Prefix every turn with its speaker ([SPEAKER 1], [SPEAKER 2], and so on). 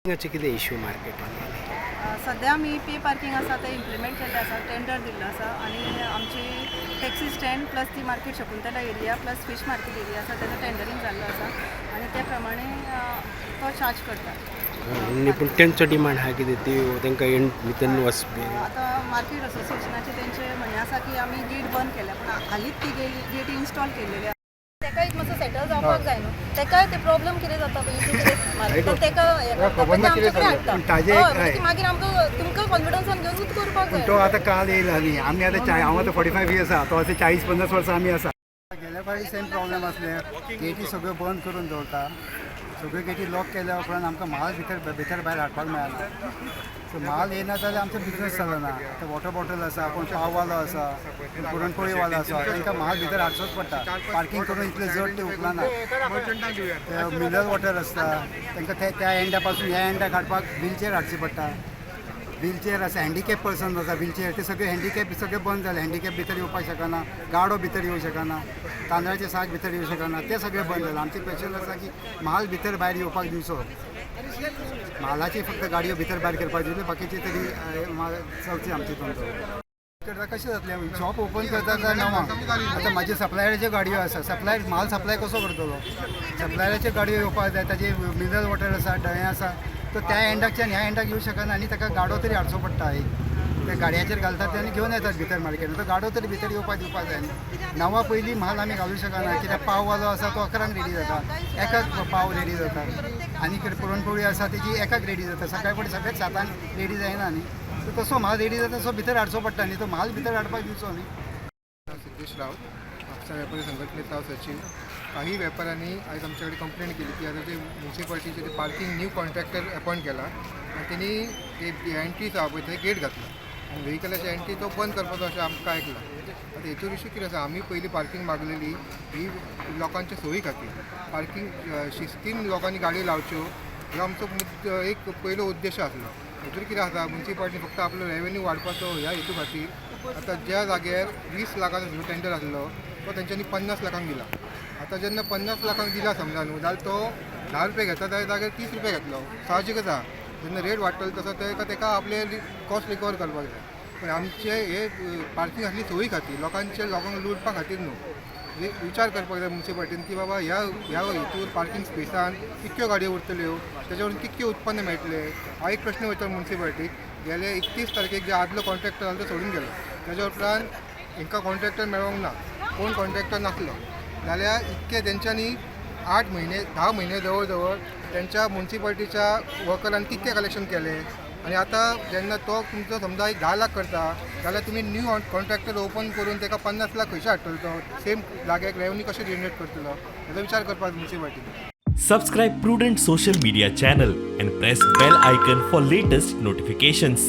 [SPEAKER 1] पार्किंगाचे कितें इशू मार्केटान?
[SPEAKER 2] सद्या आमी पे पार्किंग आसा तें इम्प्लिमेंट केल्लें आसा, टेंडर दिल्लो आसा आनी आमची टॅक्सी स्टँड प्लस ती market, Shakuntala area plus fish market area आसा, तेजो टेंडरींग जाल्लो आसा आनी ते प्रमाणे तो चार्ज करता.
[SPEAKER 1] आनी पूण तेंचो डिमांड आहा कितें ती तांकां भितर वचपी?
[SPEAKER 2] आतां मार्केट असोसिएशनाचे तेंचे म्हणणें आसा की आमी गेट बंद केल्या, पूण हालींच ती गेट इन्स्टॉल केल्लेली आसा. तेका एक मातसो सेटल जावपाक जाय न्हू. तेकाय ते प्रॉब्लम कितें जाता पळय, इशू कितें मार्केटान तेका हें करता पळय, ते आमचे कडेन हाडटा.
[SPEAKER 3] पूण ताजे
[SPEAKER 2] हय,
[SPEAKER 3] एक
[SPEAKER 2] म्हणजे ती मागीर आमकां तुमकां कॉन्फिडन्सान घेवन करपाक
[SPEAKER 3] पूण
[SPEAKER 2] जाय.
[SPEAKER 3] तो आतां काल येयला न्ही. आमी आतां हांव आतां 45 इयर्स आहा, तो आतां 40-50 वर्सां आमी आसा. गेल्या फावटी सेम प्रॉब्लेम आसले. गेटी सगळ्यो बंद करून दवरता. सगळ्यो गेटी लॉक केल्या उपरांत आमकां म्हाल भितर भितर भायर हाडपाक मेळना. सो म्हाल येना जाल्यार आमचो बिजनस चलना. आतां वॉटर बॉटल आसा, कोण पाववालो आसा, कोण पुरणपोळीवालो आसा, तांकां म्हाल भितर हाडचोच पडटा. पार्किंग करून इतले जड ते उखलना. मिनरल वॉटर आसता, तांकां ते त्या एंडा पासून ह्या एंडाक हाडपाक व्हीलचेर हाडची पडटा. व्हीलचेर आसा, हँडिकॅप पर्सन आसा, व्हीलचेर ते सगळे हँडिकॅप सगळे बंद जाले. हँडिकॅप भितर येवपाक शकना, गाडो भितर येवं शकना, तांदळाचे साक भितर येवं शकना, ते सगळे बंद जाले. आमचें क्वेश्चन आसा की म्हाल भितर भायर येवपाक दिवचो. म्हालाची फक्त गाडयो भितर भायर करपाक दिवच्यो, बाकीचे तरी म्हाल चलचे आमचे धंदो करता कशें जातलें? शॉप ओपन करता काय 9 आंक. आतां म्हाजे सप्लायराच्यो गाडयो आसा. सप्लायर म्हाल सप्लाय कसो करतलो? सप्लायराच्यो गाडयो येवपाक जाय. ताजे मिनरल वॉटर आसा, धंय आसा, तो त्या एंडाकच्यान ह्या एंडाक येवं शकना आनी ताका गाडो तरी हाडचो पडटा. एक ते गाडयाचेर घालतात ते आनी घेवन येतात भितर मार्केटान. तो गाडो तरी भितर येवपाक दिवपाक जाय न्ही. 9 पयलीं म्हाल आमी घालूं शकना, कित्याक पाववालो आसा तो 11 आंक रेडी जाता, एकाक पाव रेडी जाता आनी कितें पुरणपोळी आसा तेजी एकाक रेडी जाता. सकाळ फुडें सगळेच 7 आंक रेडी जायना न्ही. सो तसो म्हाल रेडी जाता तसो भितर हाडचो पडटा न्ही. तो म्हाल भितर हाडपाक दिवचो न्ही.
[SPEAKER 4] सिद्धेश राऊत, म्हापसा व्यापारी संघटनेचा हांव सचीव. काही व्यापाऱ्यांनी आयज आमच्याकडे कंप्लेंट केली की आता जे म्युन्सिपाल्टीचे ते पार्किंग न्यू कॉन्ट्रॅक्टर अपॉयंट केला आनी तेणी ते एंट्रीज आहा पळय थंय गेट घातला आनी व्हेकलाची एंट्री तो बंद करपाचो अशें आमकां आयकलां. आतां हेतूर इशू कितें आसा, आमी पयलीं पार्किंग मागलेली ही लोकांच्या सोयी खातीर. पार्किंग शिस्तीन लोकांनी गाडयो लावच्यो हो आमचो एक पयलो उद्देश आसलो. हेतूर कितें आसा, म्युन्सिपाल्टी फक्त आपलो रेवेन्यू वाडपाचो ह्या हेतू खातीर आतां ज्या जाग्यार 20 लाखांचो टेंडर आसलो तो तेंच्यांनी 50 लाखांक दिला. आतां जेन्ना 50 लाखांक दिला समजा न्हू, जाल्यार तो 10 रुपया घेता त्या जाग्यार 30 रुपया घेतलो, साहजीकच आहा. जेन्ना रेट वाडटलो तसो तेका तेका आपले कॉस्ट रिकवर करपाक जाय. पण आमचे हे पार्किंग आसली सोयी खातीर, लोकांचे, लोकांक लुटपा खातीर न्हू. हे विचार करपाक जाय म्युन्सिपाल्टीन की बाबा ह्या ह्या हितूर पार्किंग स्पेसान कितक्यो गाडयो उरतल्यो, तेजे वरून कितके उत्पन्न मेळटलें, हा एक प्रश्न वयता म्युन्सिपाल्टीक. गेले 31 तारखेक जे आदलो कॉन्ट्रॅक्टर आसलो तो सोडून गेलो. तेज्या उपरांत हेंकां कॉन्ट्रॅक्टर मेळोंक ना, कोण कॉन्ट्रॅक्टर नासलो. जाल्यार इतके तेंच्यांनी 8 म्हयने, 10 म्हयने जवळ जवळ तेंच्या म्युन्सिपाल्टीच्या वर्करान कितके कलेक्शन केलें? आनी आतां जेन्ना तो तुमचो समजा एक 10 लाख करता जाल्यार तुमी न्यू कॉन्ट्रॅक्टर ओपन करून ताका 50 लाख खंयचे हाडटलो? तो सेम जाग्याक रेवन्यू कशें जनरेट करतलो, हेजो विचार करपाक म्युन्सिपाल्टीन.
[SPEAKER 5] Subscribe Prudent Social Media channel and press bell icon for latest notifications.